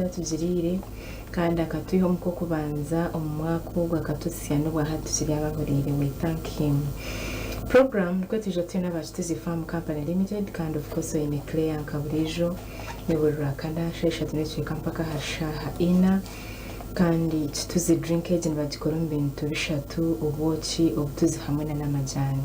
Atugiriire kandi akatwiha omu kw'okubanza omu mwaka ogu akatutsya n'obwahati tukiri abahuriire we thank him. Program nikwo twija twine aba Kituzi Farm Company Limited kandi of course oine Claire nka buriijo ni buri rwakana shaaha ishatu n'ekicweka mpaka aha shaaha ina kandi Kituzi drink egi nibagikora omu bintu bishatu obwoki, obutuzi hamwe na n'amajaani.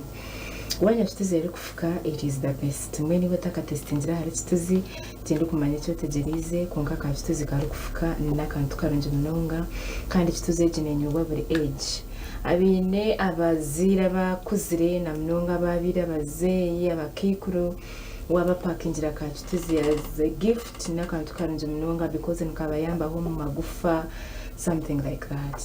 Wanywa Kituzi erikufuka it is the best mbwenu iwe otakatesitingire ahari Kituzi Tindikumanya eki otegyereize, kwonka ka kituzi karikufuka n'akantu karungi munonga, kandi kituzi egi nenywebwa buri age. Abaine abazaire abakuzire na munonga ababaire abazeeyi, abakaikuru, wabapakingira ka kituzi as a gift n'akantu karungi munonga because nikabayambaho omu magufa something like that.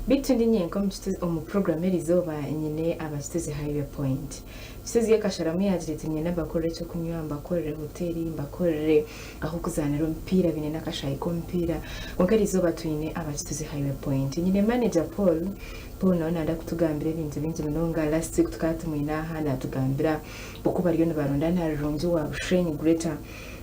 Beitu ndi nyenka omu program erizooba nyine aba Kituzi Highway Point. Kituzi akasharamu yaagira ati, Niinyenda mbakorere eky'okunywa, mbakorere hoteeri, mbakorere ah'okuzaanira omupiira, baine n'akashaayi k'omupiira. Kwonka eriizooba twine aba Kituzi Highway Point. Nyine maneja Paul. Paul nawe naayenda kutugambira ebintu bingi munonga. Last week tukaba tumwine aha naatugambira oku bariyo nibaronda na Rirungi wa Bushenyi Greater.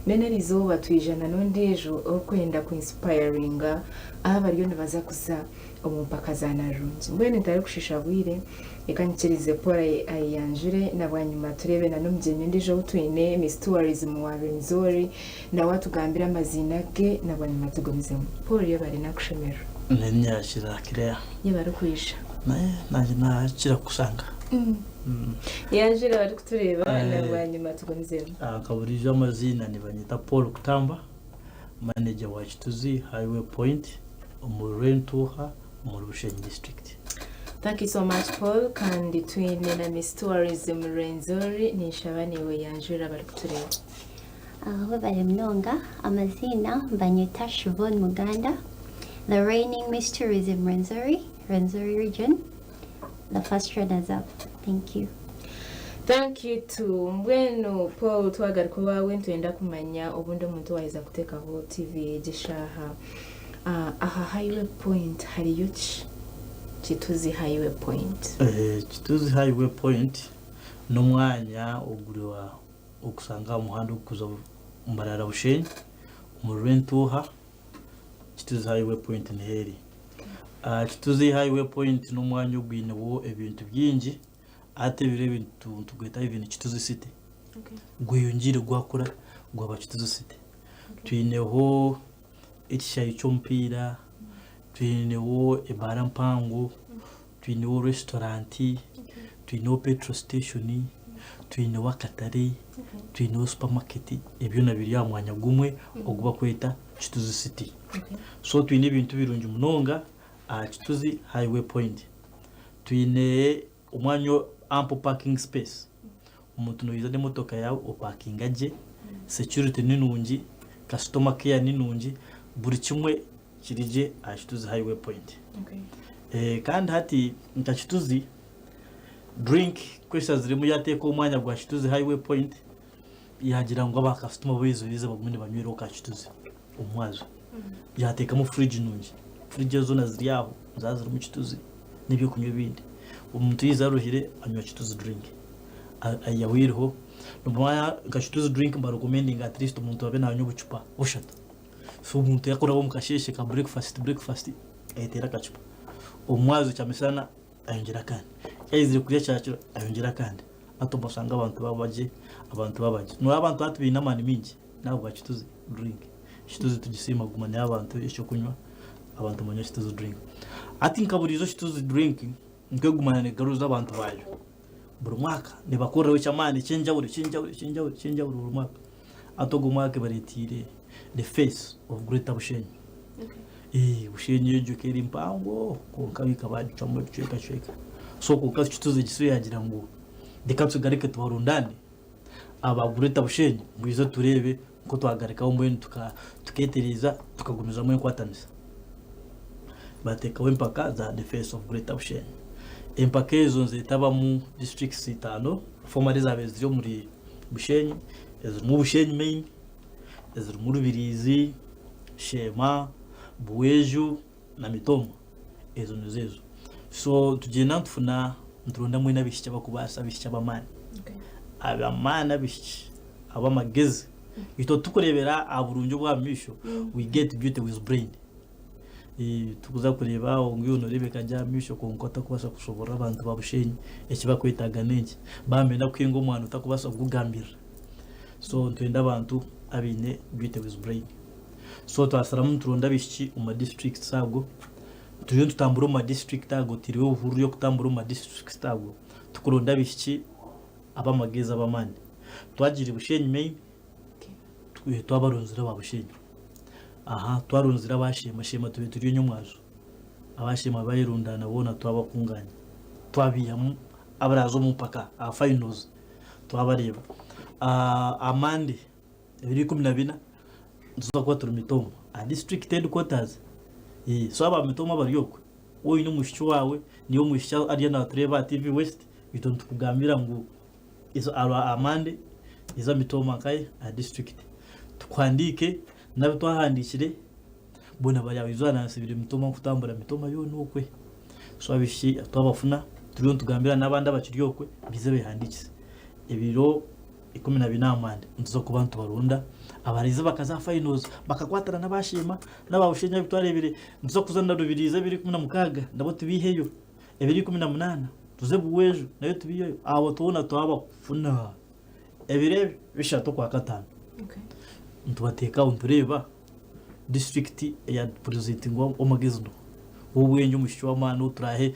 Then eriizooba twija na n'ondiijo orikwenda ku inspiringa abariyo nibaza kuza omu mpaka za Narurungi. Mbwenu ntarikushiisha bwire, reka nyikirize Paul ayeyanjure na bwanyima tureebe na n'omugyenyi ondiijo ou twine, Miss Tourism wa Rwenzori, nawe atugambire amaziina ge na bwanyima tugumizemu. Paul yebare nakushemererwa. Ninyakira Claire. Yebare kwija. Naye nanye nakira kukushanga. Yanjura abarikutureeba na bwanyima tugumizemu. Nka buriijo amaziina nibanyeta Paul Kutamba, manager wa Kituzi Highway Point. Omuri Rwentuuha omuri Bushenyi District. Thank you so much Paul kandi twine na Miss Tourism Rwenzori ninshaba naiwe yanjurira abarikutureeba. Webale munonga, amaziina mbanyeta Shivon Muganda, the reigning Miss Tourism Rwenzori, Rwenzori region, the first runners up. Thank you. Thank you too. Mbwenu Paul twagaruka owaawe nitwenda kumanya obundi omuntu owaheza kuteekaho TV egi eshaaha Aha Highway Point hariyo ki? Kituzi Highway Point. Kituzi Highway Point n'omwanya oguri orikushanga aha muhanda ogurikuza Mbarara Bushenyi omuri Rwentuuha, Kituzi Highway Point niho eri. Kituzi Highway Point n'omwanya ogwineho ebintu bingi hati ebiro ebi nitugweta even Kituzi City, gweyongyeire gwakura gwaba Kituzi City. Twineho ekishaayi ky'omupiira, twineho ebaara mpango, twineho restaurant, twineho petrol station, twineho akatare, twineho supermarket, ebyo byona biri aha mwanya gumwe ogu barikweta Kituzi City. So twine ebintu birungi munonga aha Kituzi Highway Point. Twine omwanya ample parking space. Omuntu noija n'emotoka yaawe opakinga gye, security ni nungi, customer care ni nungi, buri kimwe kiri gye aha Kituzi Highway Point. Kandi hati nka Kituzi drink ku eshaziremu yateeka omwanya gwa Kituzi Highway Point yagira ngu aba kasitoma baize baize bagume nibanyweraho ka Kituzi omumwazo. Yateekamu fridge nungi, fridge ezo zoona ziri aho niziba zirimu Kituzi n'ebyokunywa ebindi. Omuntu yaija aruhire anywa Kituzi drink. Aihaho eiriho. Nomanya nka Kituzi drink nibarekomendinga at least omuntu abe nanywa obucupa bushatu. So omuntu yakuraba omu kasheeshe ka breakfast breakfast ayeteera akacupa. Omu mwazyo kyamisana ayongyera akandi. Yaizire kurya kyakiro ayongyera akandi. Hati obashanga abantu baba gye, abantu baba gye. Noreeba abantu hati baine amaani maingi n'ahabwa Kituzi drink. Kituzi tugisiima kuguma neha abantu eky'okunywa, abantu nibanywa Kituzi drink. Hati nka buriijo Kituzi drink nk'eguma negaruza abantu baayo. Buri mwaka nibakoreraho eky'amaani eky'enjawulo eky'enjawulo eky'enjawulo eky'enjawulo buri mwaka. Hati ogu omwaka ebareeteire the face of greater Bushenyi. Bushenyi egyo eka eri mpango kwonka bo bagicwamu ebicwekacweka. So kwonka Kituzi egi yaagira ngu reka tugaruke tubarundaane aba greater Bushenyi mwije tureebe nku twagarukaho mbwenu tukeetereeza tukagumizamu enkwatanisa. Baateekaho empaka za the face of greater Bushenyi. Empaka ezo nizeetabamu districts itaano formerly ezaabaire ziri omuri Bushenyi ezirimu Bushenyi main, ezirimu Rubirizi, Sheema, Buweju na Mitooma ezo nizo ezo. So nitugyenda nitufuna nituronda mbwenu abaishiki abarikubaasa abaishiki ab'amaani. Ab'amaani abaishiki ab'amagezi. Itwe titukureebera aha burungi obw'aha maisho, we get beauty with brain. Tukuza kureeba ngu iwe nooreebeka gye aha maisho kwonka otakubaasa kushoboorora abantu ba Bushenyi eki bakwetaaga n'enki. Baamanya kuhinga omwani otakubaasa kugugambirira. So nitwenda abantu abaine beauty with brain. So twasharamu nituronda abaishiki omu ma districts ago, turiyo nitutambura omu ma district ago, turiyo obuhururu y'okutambura omu ma districts ago tukuronda abaishiki ab'amagezi ab'amaani. Twagiire Bushenyi main, twabarunzire aba Bushenyi. Aha twarunzire aba Sheema, Sheema tubaire turi enyomwazo. Aba Sheema bayerundaana boona twabakunganya, twabiihamu abaraaze omu mpaka aha finals twabareeba. Aha Monday ebiro 14 nituza kuba turi Mitooma aha district headquarters. So aba Mitooma abari okwe, waaba oine omwishiki waawe, niiwe omwishiki ariyo naatureeba aha TV West, itwe nitukugambira ngu aha Monday iza Mitooma nkahe aha district tukuhandiike n'abu twahandiikire boona baryabaija nansibire Mitooma nkutambura Mitooma yoona okwe. So abaishiki twabafuna turiyo nitugambira n'abandi abakiri okwe baije behandiikise. Ebiro 14 aha Monday nituza kuba nitubarunda abaraije bakaza aha finals bakakwatana n'abasheema n'aba Bushenyi abu twareebire nituza kuza na Rubirizi ebiro 16 nabo tubaiheyo. Ebiro 18 tuze Buweeju nayo tubiiheyo abo twona twabafuna. Ebiro ebi bishatu Okwakataano nitubateeka aho nitureeba disiturikiti eya purezidentinga w'amagezi noha, ow'obwengye omwishiki w'amaani ou turaahe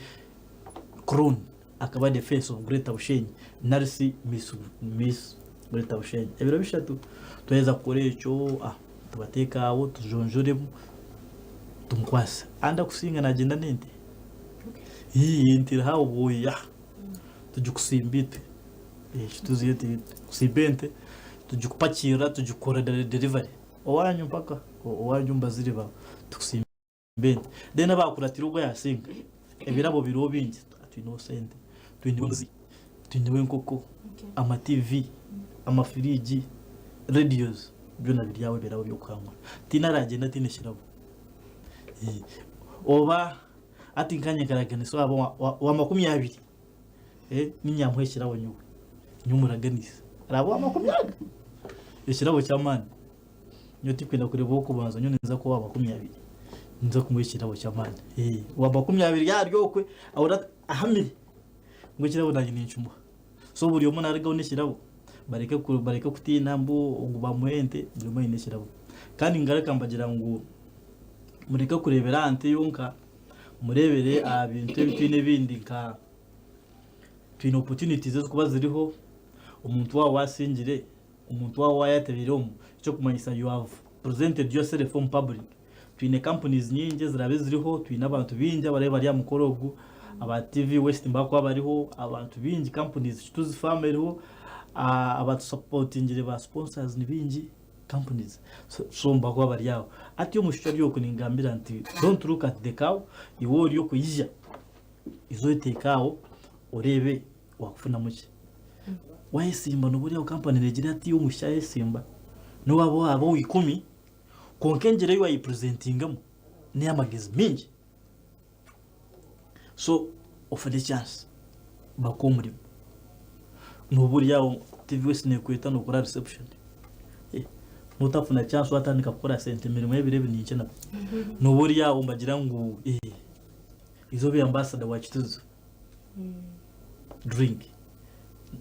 crown akaba the face of greater Bushenyi nari shi miss greater Bushenyi. Ebiro bishatu twaheza kukora ekyo tubateeke aho tujonjoremu tumukwase. Kandi akusinga naagyenda n'ente. Ente eriho aho obwoya tugikusimba itwe. Ekituziyo kusimba ente tugikupakirira tugikora delivery owanyu mpaka owanyu omu bazaire baawe tukusimba ente. Then abakuratira ogu ayasinga ebirabo biriho bingi twineho sente, twineho embuzi, twineho enkoko, ama TV, amafirigi, radios byona biri aho ebirabo by'okuhangura. Tihaine aragyenda ataine kirabo. Oba hati nkanye nkaraganisa owaba owa 20 ninyamuha ekirabo nyowe, nyowe muraganise araba owa 20 ekirabo ky'amaani. Nyowe tinkwenda kureeba ow'okubanza nyowe ninza kuba owa 20 ninza kumuha ekirabo ky'amaani. Owa 20 yaaba ari okwe ahurire ahamire ngu ekirabo nanye ninkimuha. So buri omwe narugaho n'ekirabo bareke bareke kutiina mbu ogu bamuhe ente buri omwe aine ekirabo. Kandi ngaruka mbagira ngu mureke kureebera aha nte yonka, mureebere aha bintu ebi twine ebindi nka twine opportunities ezirikuba ziriho, omuntu waaba waasingire, omuntu waaba waayetebeire omu, ekirikumanyisa you have presented yourself omu public. Twine companies nyingi eziraabe ziriho, twine abantu baingi abaraabe bari aha mukoro ogu, aba TV West nibakuba bariho, abantu baingi companies Kituzi Farm eriho, abatusapotingire ba sponsors ni baingi, companies so nibakuba bari aho. Hati omwishiki ori okwe ningambira nti don't look at the cow, iwe ori okwe ija, ija oyeteeke aho oreebe wakufunamu ki. Wayesimba nooba ori aho company neegira eti omwishiki ayesimba, nobu waakuba waaba owa ikumi, Kwonka engyero ei wayepurezentingamu n'ey'amagezi maingi. So ofune chance bakuhe omurimo. Nooba ori aho TV West neekweta nookora reception. Nootafuna chance waatandika kukora sente emirimo y'ebiro ebi ni nkye nabwo. Nooba ori aho nibagira ngu iza obe ambassador wa Kituzi drink.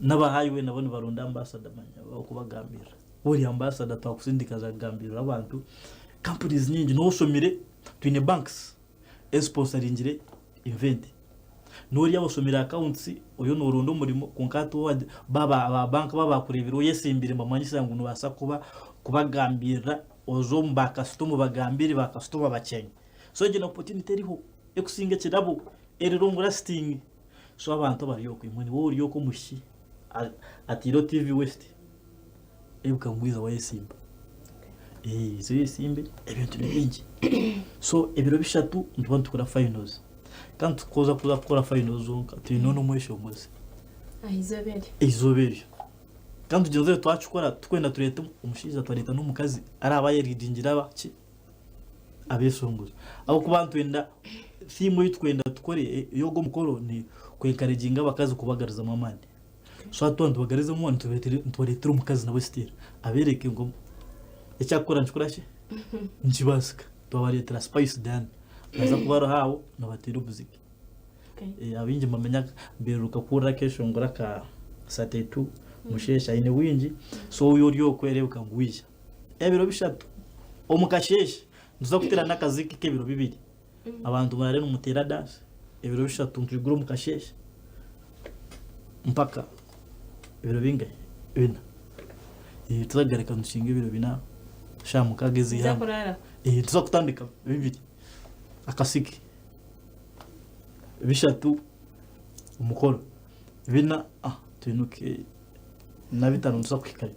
N'aba highway nabo nibaronda ambassador manya ow'okubagambirira. Ori ambassador twakusindika za kugambirira abantu companies nyingi n'oba oshomire twine banks ezisponsoringire event n'ori yaaba oshomire accounts oriyo noronda omurimo kwonka hati waaba baaba aba bank baaba bakureebire oyesimbire nibamanyisa ngu nobaasa kuba kubagambirira oze omu ba kasitoma obagambire ba kasitoma bakyenye so egyo ni opportunity eriho ekusinga ekirabo eri long lasting so abantu abari okwo imwe niwe ori okwo omwishiki ataireho TV West. Ebuka ngu iza wayesimba. Iza oyesimbe ebintu ni bingi. So ebiro bishatu nituba nitukora finals. Kandi tikuza kuza kukora finals zonka twineho n'omweshongozi. Aha izooba eryo. Eizooba eryo. Kandi tugyenzire twakikora tukwenda tureete omushaija twareeta n'omukazi araba ayeridingire aba ki abeshongozi. Ahabw'okuba nitwenda theme ei tukwenda tukore ey'ogu omukoro ni ku encouraginga abakazi kubagarizamu amaani. So hati twaba nitubagarizamu amaani nitubareetera omukazi nawe still abeereke ngu. Ekyakukora nikikora ki? Nikibaasika. Twabareetera Spice Diana. Naaza kuba ariho aho nabateera omuziki. Abaingi nibamanya beeruka kuhurira akeshongoro aka Satetu Musheeshe aine bwingi so ou ori okwe reebeka ngu waija. Ebiro bishatu omu kasheeshe nituza kuteera n'akaziki k'ebiro bibiri. Abantu muraare nimuteera dance ebiro bishatu nitwigura omu kasheeshe mpaka ebiro bingahi? Bina. Nituza kugaruka nitukinga ebiro bina shaaha mukaaga ez'eihangwe. Nituza kutandika bibiri akasiki. Bishatu omukoro bina twinuke na bitano nituza kuhikayo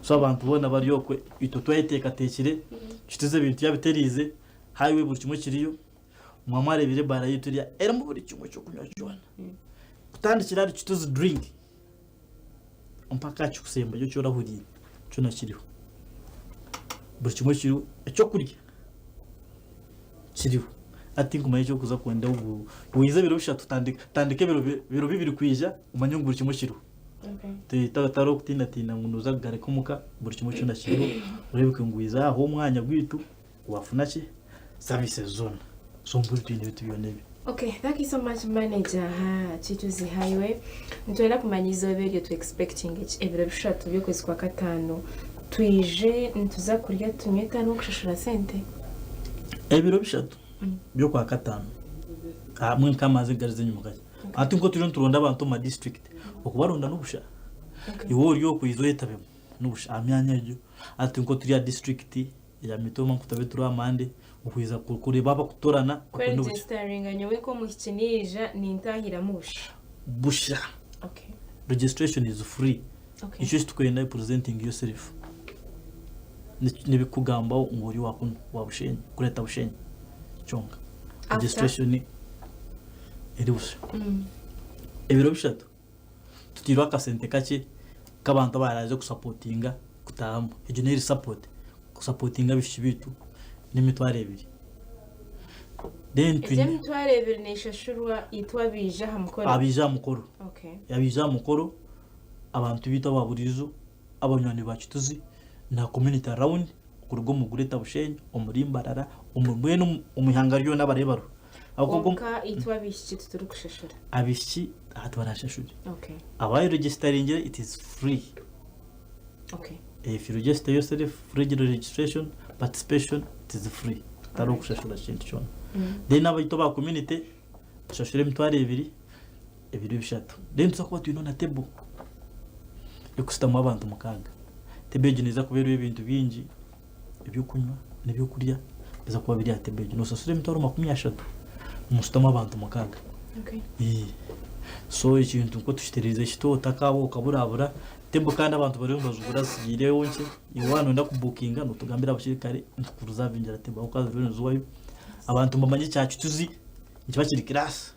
so abantu boona bari okwe itwe tweteekateekire kituze ebintu yabiteriize highway buri kimwe kiriyo mwaba mwareebire ebaara yaitu eriya erimu buri kimwe ekyokunywa kyona kutandikira ahari kituzi drink mpaka aha kikusembayo eki orahuriire kyona kiriho buri kimwe kiriho ekyokurya kiriho hati tinkumanya eki orikuza kwenda ogu waiza ebiro bishatu tandika tandika ebiro biro bibiri kwija omanye ngu buri kimwe kiriho tariho kutiinatiina ngu nooza kugaruka omuka buri kimwe kyona kiriho oreebeke ngu waiza aha omwanya gwaitu wafuna ki services zoona so mbwenu twine ebintu byona ebi. Okay, thank you so much manager aha Kituzi Highway. Nitwenda kumanya izooba eryo tu expecting eki ebiro bishatu by'okwezi kwa kataano twije nituza kurya tunywe tihariho kushashura sente? Ebiro bishatu by'okwa kataano hamwe nk'amazi gariza enyima kakye hati nko turiyo nituronda abantu omu ma district okubaronda n'obusha iwe ori okwo iza oyetabemu n'obusha aha myanya egyo hati nko turi aha district eya Mitooma nkutabe turi aha Monday okwija kureeba abakutorana okwo n'obusha. Kweregisitaringa nyowe nk'omwishiki naija nintahiramu busha? Busha. Okay. Registration is free. Okay. Nikyo ekitukwenda presenting yourself. Nibikugambaho ngu ori wa kunu wa Bushenyi, kureeta Bushenyi kyonka. After? Registration eri busha. Ebiro bishatu tutiireho akasente kakye k'abantu abaraaze kusapotinga kutaahamu. Egyo n'eri support, kusapotinga abaishiki baitu n'emitwaro ebiri. Then Egyo twine emitwaro ebiri neshashurwa itwe abaija aha mukoro? Abaija aha mukoro. Okay. Abaija aha mukoro, abantu baitu aba buriijo, abanywani ba Kituzi na community around kuruga omu Greater Bushenyi, omuri Mbarara, omu mbwenu omu ihanga ryona abarebe bariho. Ahabw'okuba Kwonka itwe abaishiki titurikushashura. Abaishiki aha tibarashashure. Okay. Abayeregisitaringire it is free. Okay. If you register yourself, free registration, participation, it is free. Tariho kushashura kintu kyona. Then abaitu aba community tushashure emitwaro ebiri, ebiro bishatu. Then tuza kuba twine na table ekushutamu abantu mukaaga. Table egyo neeza kuba eriho ebintu bingi, ebyokunywa n'ebyokurya biza kuba biri aha table egyo. Noshashura emitwaro 30 nimushutama abantu mukaaga. Okay. So ekintu nikwo tukitereeza kito otakaaba okaburabura. Table kandi abantu bariyo nibazigura zitsigaireho nkye. Iwe waaba noyenda kubukinga notugambira bukiri kare nitukuruzavingira table ahabw'okuba ziriyo nizihwayo. Abantu nibamanya ekya Kituzi nikiba kiri class.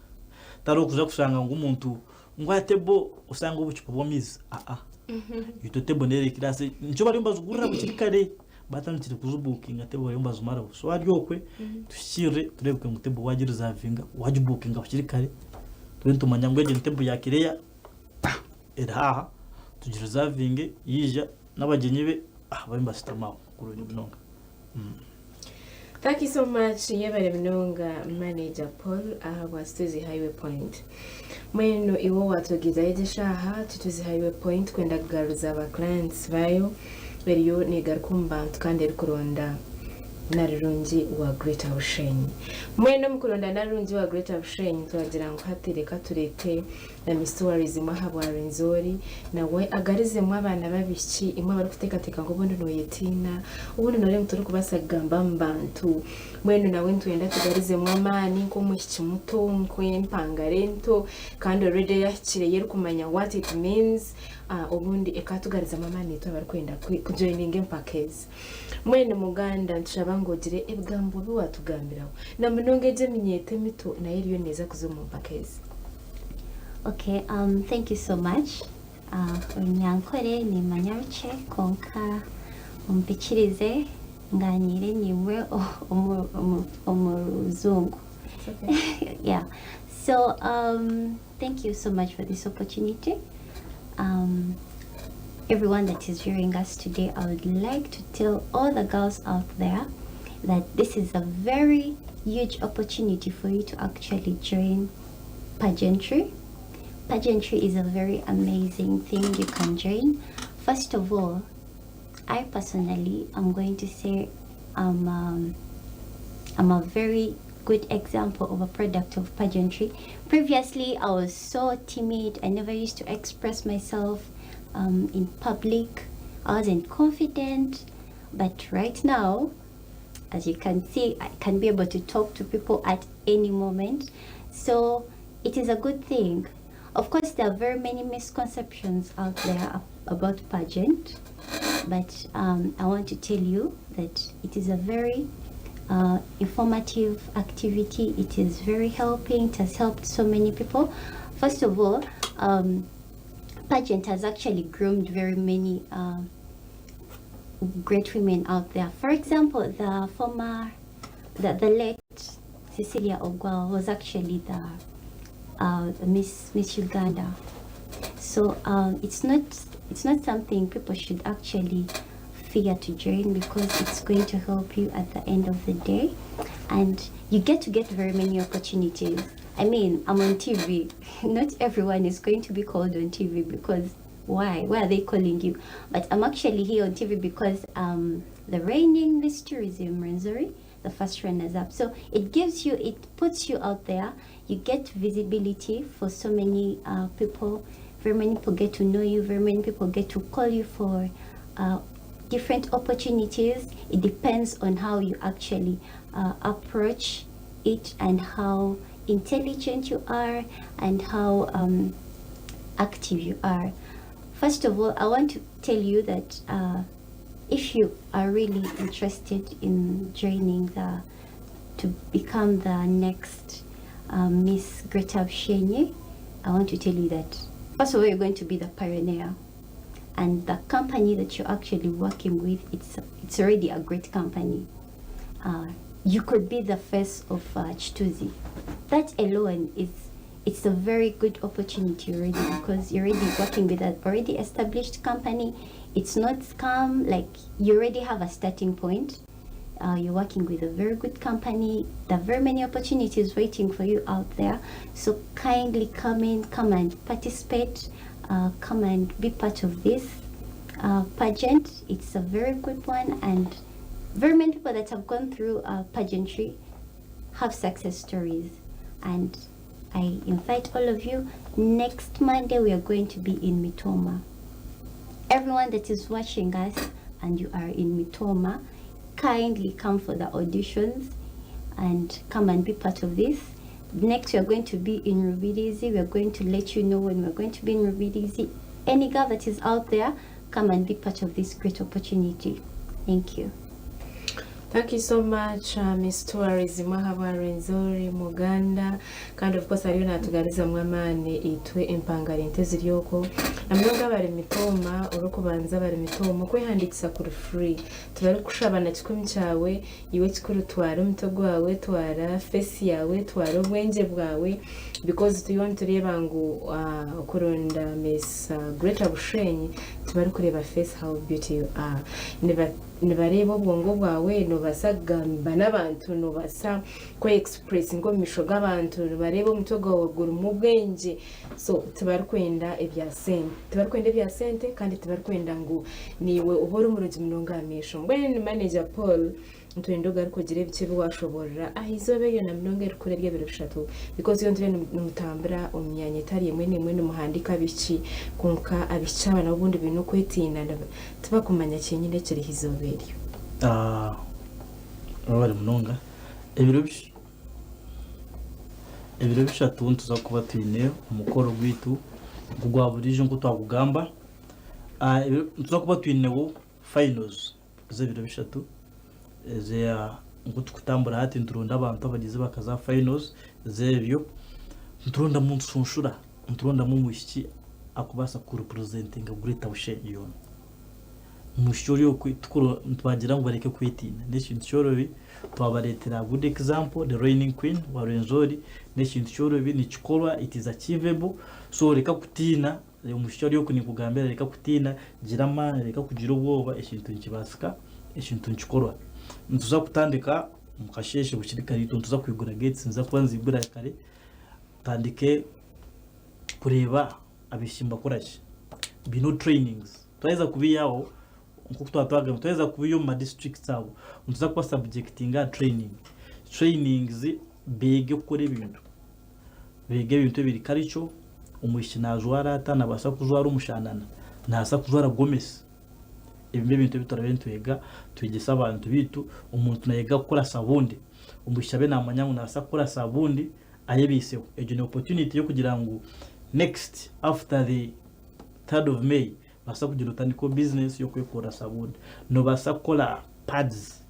Tariho kuza kushanga ngu omuntu ngu aha table oshange obucupa bw'amaizi aa. Itwe table neeri class nikyo bariyo nibazigurira bukiri kare batandikire kuzibukinga table bariyo nibazimaraho. So ahari okwe tuhikiirire tureebeke ngu table wagirizavinga wagibukinga bukiri kare tube nitumanya ngu egi ni table ya Kireya eri aha tugirizavinge yaija n'abagyenyi be babe nibashutama aho kurungi munonga. Thank you so much yebare munonga manager Paul ahabwa Kituzi Highway Point. Mbwenu iwe owatwegizayo egi eshaaha Kituzi Highway Point kwenda kugaruza ba clients bayo eriyo negaruka omu bantu kandi erikuronda Narirungi wa Greater Bushenyi. Mbwenu omu kuronda Narirungi wa Greater Bushenyi twagira ngu hati reka tureete na Miss Tourism ahabwa Rwenzori nawe agarizemu abaana b'abaishiki imwe abarikuteekateeka ngu obundi nooyetiina, obundi nooreeba ngu torikubaasa kugamba omu bantu. Mbwenu nawe nitwenda atugarizemu amaani nk'omwishiki muto, nk'empangare nto kandi already eyahikire ei erikumanya what it means, obundi ekaatugarizamu amaani itwe abarikwenda kujoininga empaka ezi. Mbwenu muganda nitushaba ngu ogire ebigambo bi waatugambiraho na munonga egyo eminyeeto emito nayo eriyo neeza kuza omu mpaka ezi. Okay, thank you so much. Orunyankore nimanya rukye kwonka ompikirize nganiire naimwe omu ruzungu. It's okay. Yeah. So thank you so much for this opportunity. Everyone that is viewing us today, I would like to tell all the girls out there that this is a very huge opportunity for you to actually join pageantry. Pageantry is a very amazing thing you can join. First of all, I personally am going to say I'm a very good example of a product of pageantry. Previously, I was so timid. I never used to express myself in public. I wasn't confident. But right now, as you can see, I can be able to talk to people at any moment. So it is a good thing. Of course, there are very many misconceptions out there about pageant, but I want to tell you that it is a very informative activity. It is very helping. It has helped so many people. First of all, pageant has actually groomed very many great women out there. For example, the former, the late Cecilia Ogwal was actually the Miss Uganda. So it's not something people should actually fear to join because it's going to help you at the end of the day, and you get to get very many opportunities. I mean, I'm on TV. Not everyone is going to be called on TV because why? Why are they calling you? But I'm actually here on TV because the reigning Miss Tourism Rwenzori, the first runners up. So it gives you, it puts you out there. You get visibility for so many people. Very many people get to know you. Very many people get to call you for different opportunities. It depends on how you actually approach it and how intelligent you are and how active you are. First of all, I want to tell you that if you are really interested in joining the to become the next Miss Greater Bushenyi, I want to tell you that first of all, you're going to be the pioneer, and the company that you're actually working with, it's already a great company. You could be the face of Kituzi. That alone is, it's a very good opportunity already because you're already working with an already established company. It's not scam, like, you already have a starting point. You're working with a very good company. There are very many opportunities waiting for you out there. So kindly come in, come and participate, come and be part of this pageant. It's a very good one, and very many people that have gone through pageantry have success stories. And I invite all of you. Next Monday, we are going to be in Mitooma. Everyone that is watching us and you are in Mitooma, kindly come for the auditions and come and be part of this. Next, we are going to be in Rubirizi. We are going to let you know when we're going to be in Rubirizi. Any girl that is out there, come and be part of this great opportunity. Thank you. Thank you so much, Miss Tourism ahabwa Rwenzori Muganda. Kandi of course ariyo natugarizamu amaani itwe empangara ente ziri okwo namunonga bari Mitooma. Orikubanza bari Mitooma, okwehandikisa kuri free, tibarikushaba na 1,000 kyawe. Iwe kikuru twara omutwe gwawe, twara face yawe, twara obwengye bwawe, because turiyo nitureeba ngu okuronda Miss Greater Bushenyi tibarikureeba face, how beauty you are. Nibareeba obwongo bwawe, nobaasa kugamba n'abantu, nobaasa kwe-expressinga omu maisho g'abantu, nibareeba omutwe gwawe gurimu obwengye. So tibarikwenda ebya sente, tibarikwenda ebya sente, kandi tibarikwenda ngu niiwe oba ori murungi munonga aha maisho. Mbwenu ni manager Paul, nitwenda ogaruke ogire ebiki ebi washoborora aha izooba eryo na munonga erikuru ery'ebiro 30, because iyo nturiyo nimutambura omu myanya etari emwe n'emwe, nimuhandika abishiki, konka abishiki aba nabo obundi baine okwetiina, tibakumanya kyenyine ekiriho izooba eryo. Ah, bari munonga. Ebiro 30 nituza kuba twine omukoro gwaitu gwa burijo nko twakugamba. Ah, nituza kuba twineho finals z'ebiro 30 eze nko tukutambura hati nituronda abantu abagize bakaza finals z'ebyo. Niturondamu nsunshura, niturondamu omwishiki akubaasa kurepresentinga Greater Bushenyi yoona. Omwishiki ori okwe nitwagira ngu bareke kwetiina, n'ekintu kyorobi. Twabareetera good example, the reigning queen wa Rwenzori. N'ekintu kyorobi, nikikorwa, it is achievable. So reka kutiina. Omwishiki ori oku ninkugambira reka kutiina, gira amaani, reka kugira obwoba, ekintu nikibaasika, ekintu nikikorwa. Nituza kutandika omu kasheeshe bukiri kare itwe nituza kwigura gates niza kuba nizigura kare, tutandike kureeba abaishiki nibakora ki. Baine trainings, twaheza kubiihaho nk'oku twaba twagambire, twaheza kubiiha omu ma districts ago, nituza kuba subjectinga aha training. Trainings beege kukora ebintu. Beega ebintu ebiri karico, omwishiki naajwara ata, naabaasa kujwara omushanana, naabaasa kujwara gomesi. Ebi n'ebintu ebi turaabe nitwega twegyese abantu baitu. Omuntu naayega kukora sabuuni, omwishiki abe naamanya ngu naabaasa kukora sabuuni ayebaiseho. Egyo ni opportunity y'okugira ngu next after the third of May noobaasa kugira otandikeho bizinesi y'okwekorera sabuuni. Noobaasa kukora pads.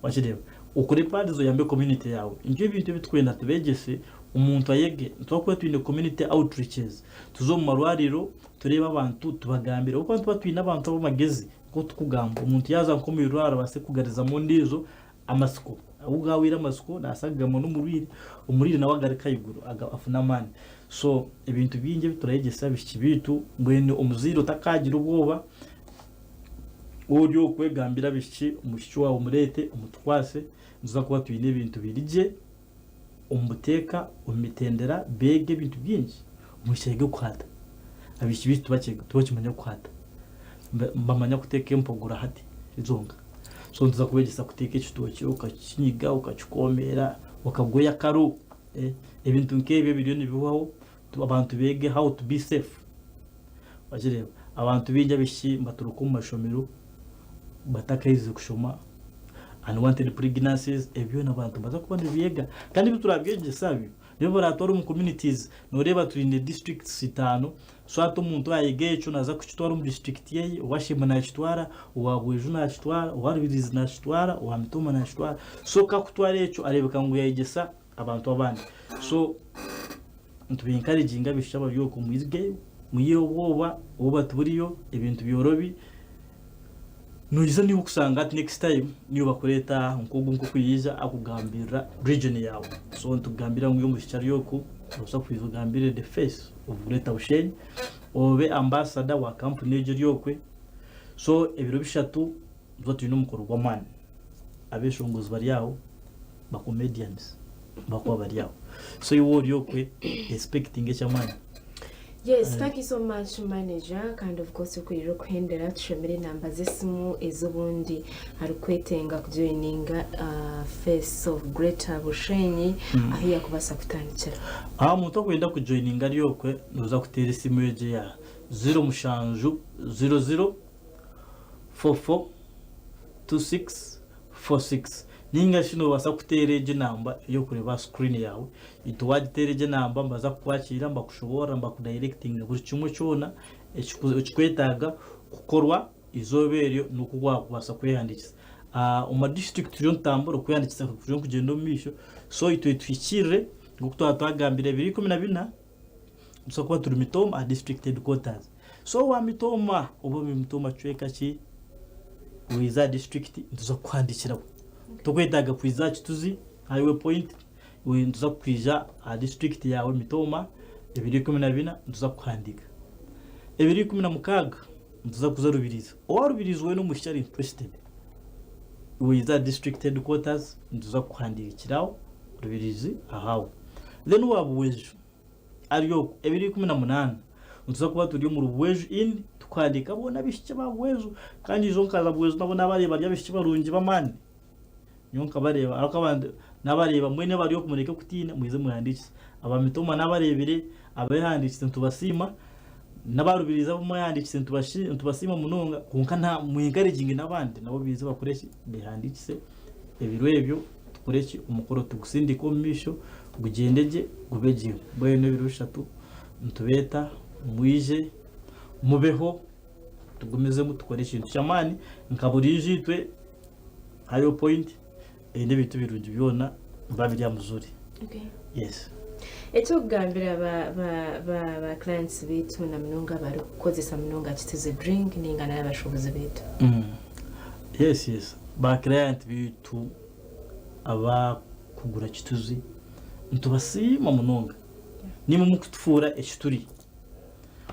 Wakireeba? Okore pads oyambe community yaawe. Nibyo ebintu ebi turikwenda tubeegyese, omuntu ayege. Nituba kuba twine community outreaches, tuze omu marwariro tureebe abantu tubagambire. Ahabw'okuba nituba twine abantu ab'amagezi nk'oku turikugamba. Omuntu yaaza nk'omu irwariro abaase kugarizamu ondiijo amatsiko. Ahu gaahweire amatsiko naabaasa kugamba n'omurwaire, omurwaire nawe agaruke ahaiguru afune amaani. So ebintu bingi ebi turayegyesa abaishiki baitu mbwenu omuzaire otakaagira obwoba, Ori okwegambira abaishiki, omwishiki waawe omureete omutukwase, nituza kuba twine ebintu biri gye omu buteeka, omu mitendera, beege ebintu bingi. Omwishiki ayege kuhata. Abaishiki baitu tibakimanya kuhata. Bamanya kuteeka empogora hati zonka. So nituza kubegyesa kuteeka ekitookye okakinyiga, okakikomeera, okagoya akaro, ebintu nk'ebyo ebiriyo nibihwaho, abantu beege how to be safe. Wakireeba? Abantu baingi abaishiki nibaturuka omu mashomero batakaizire kushoma, unwanted pregnancies, ebyo byona abantu nibaza kuba nibabyega. Kandi ebi turabyegyesa ebyo nibyo baraatware omu communities. Nooreeba twine districts itaano, so hati omuntu yaayega ekyo naaza kukitwara omu district ye, owa Sheema naakitwara, owa Bweju naakitwara, owa Rubirizi naakitwara, owa Mitooma naakitwara. So ku akutwara ekyo areebeka ngu yaayegyesa abantu abandi. So nituba encouraginga abaishiki abari okwo mwige, mwihe obwoba, obwoba tiburiyo, ebintu byorobi. Noija niiwe okusanga hati next time niiwe bakureeta nk'ogu nk'oku yaija akugambirira region yaawe. So nitukugambira ngu iwe omwishiki ari oku, noobaasa kwija ogambire the face of Greater Bushenyi, obe ambassador wa kampuni egyo eri okwe. So ebiro bishatu nituba twine omukoro gw'amaani. Abeshongozi bari aho. ba comedians bakuba bari aho so iwe ori okwe expecting eky'amaani. Yes, thank you so much manager kandi of course okwirira okuhendera tushomere enamba z'esimu ez'obundi arikwetenga kujoininga face of greater Bushenyi ahu yakubaasa kutandikira. Aha omuntu okwenda kujoininga ari okwe noza kuteera esimu egyo eya ziro mushanju ziro ziro 44 26 46 Ninga shi noobaasa kuteera egi enamba ei orikureeba aha screen yaawe. Itwe waagiteera egi enamba nibaza kukwakiira nibakushoboorora nibakudayirekitinga buri kimwe kyona ekikwetaaga kukorwa eizooba eryo n'oku waakubaasa kwehandiikisa. Omu ma district turiyo nitutambura okwehandiikisa kuriyo nikugyenda omu maisho so itwe tuhikirire nk'oku twaba twagambire 2014 nitubaasa kuba turi Mitooma aha district headquarters. So owa Mitooma oba ori Mitooma kicweka ki, waija aha district nituza kukuhandiikiraho. Tokwetaaga kwija aha Kituzi highway point, nituza kukwija aha district yaawe Mitooma 2014 nituza kukuhandiika. 2016 nituza kuza Rubirizi. Owa Rubirizi weena omwishiki ari interested, waija aha district headquarters nituza kukuhandiikiraho Rubirizi ahaawe. Then owa Buhweju ari okwo 2018 nituza kuba turi omuri Buhweju Inn tukuhandiika boona abaishiki ba Buhweju kandi ijo nkaza Buhweju nabo nabareeba bari abaishiki barungi b'amaani nyowe nkabareeba ahabw'okuba abandi nabareeba mbwenu abari okwo mureke kutiina mwije mwehandiikise aba Mitooma nabareebire abehandiikise nitubasiima n'aba Rubirizi abu mwehandiikise nitubasiima munonga kwonka mu encouraginge n'abandi nabo baije bakore ki behandiikise ebiro ebyo tukore ki omukoro tugusindike omu maisho gugyende gye gube gye mbwenu ebiro bishatu nitubeeta mwije mubeho tugumizemu tukore ekintu ky'amaani nka buriijo itwe higher point eine ebintu birungi byona biba biri aha muzuri Okay. yes Eky'okugambira ba, ba, ba, ba clients baitu na munonga abarikukozesa munonga Kituzi Drink ninga n'abashuubuzi baitu. Yes yes ba client baitu abakugura Kituzi nitubasiima munonga nimwe mukutufuura eki turi.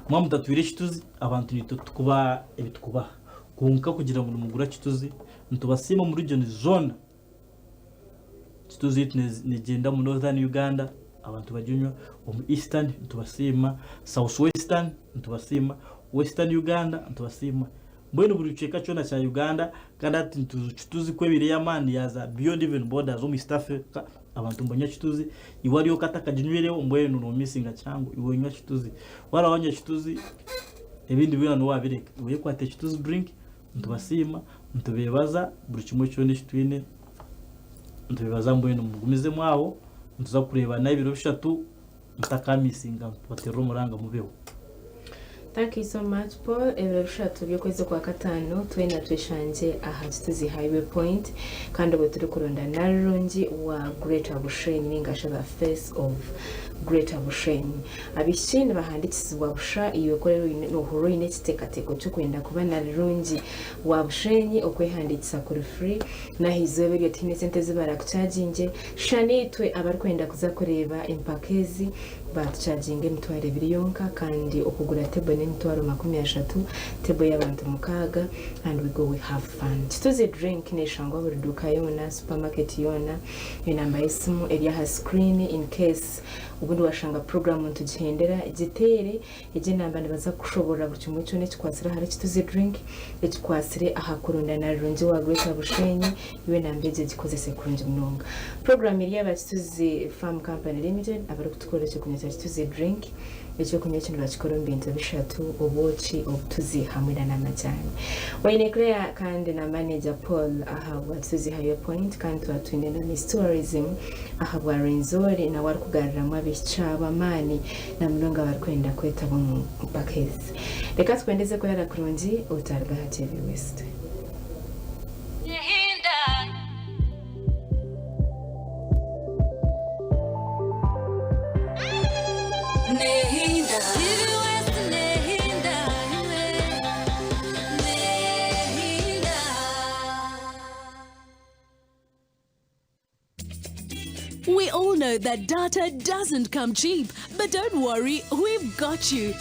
Mwaba mutatwire Kituzi, abantu naitwe titukubaha ebi tukubaha. Kwonka kugira ngu nimugura Kituzi, nitubasiima omu regions zoona. Kituzi yaitu negyenda omu Northern Uganda, abantu baginywa, omu Eastern nitubasiima, South Western nitubasiima, Western Uganda nitubasiima. Mbwenu buri kicweka kyona kya Uganda kandi hati Kituzi ku ebaire ey'amaani yaaza beyond even borders omu East Africa abantu nibanywa Kituzi. Iwe ari okwo atakaginywireho mbwenu noomisinga kihango iwe onywa Kituzi. Waaba wanywa Kituzi ebindi byona noowabireka. Iwe yekwate Kituzi drink nitubasiima, nitubeebaza buri kimwe kyona eki twine nitubeebaza mbwenu mugumizemu aho nituza kureebana ebiro bishatu Mutakaamisinga nitubateerera omuranga mubeho. Thank you so much Paul. Ebiro bishatu by'okwezi kwa kataano twena tweshangye aha Kituzi Highway Point kandi obwe turikuronda Narurungi wa Greater Bushenyi ninga shi the face of Greater Bushenyi. Abaishiki nibahandikisibwa busha iwe ku oraabe nohurira oine ekiteekateeko ky'okwenda kuba Narurungi wa Bushenyi okwehandiikisa kuri free n'aha izooba eryo tihaine sente ezi barakukyagingye. Shusha naitwe abarikwenda kuza kureeba empaka ezi, baatucaginga emitwaro ebiri yonka kandi okugura table n'emitwaro 30, table y'abantu mukaaga and we go we have fun. Kituzi drink neshangwa buri duuka yoona, supermarket yoona, enamba y'esimu eri aha screen in case obundi washanga program nitugihendera giteere Egi enamba nibaza kukushoborora buri kimwe kyona ekikwatsire ahari Kituzi Drink, ekikwatsire aha kurundana rirungi wa Greater Bushenyi, iwe enamba egi egikozese kurungi munonga. Puroguraamu eri aba Kituzi Farm Company Limited abarikutukorera ekyokunywa kya Kituzi Drink. Ekyokunywa eki nibakikora omu bintu bishatu, obwoki, obutuzi hamwe na n'amajaani. Waine Claire kandi na manager Paul ahabwa Kituzi Highway Point kandi twaba twine na Miss Tourism ahabwa Rwenzori nawe arikugaruramu abaishiki abo amaani na munonga abarikwenda kwetaba omu mpaka ezi. Reka tukwendeze kurara kurungi otaruga aha TV West. We all know that data doesn't come cheap, but don't worry, we've got you.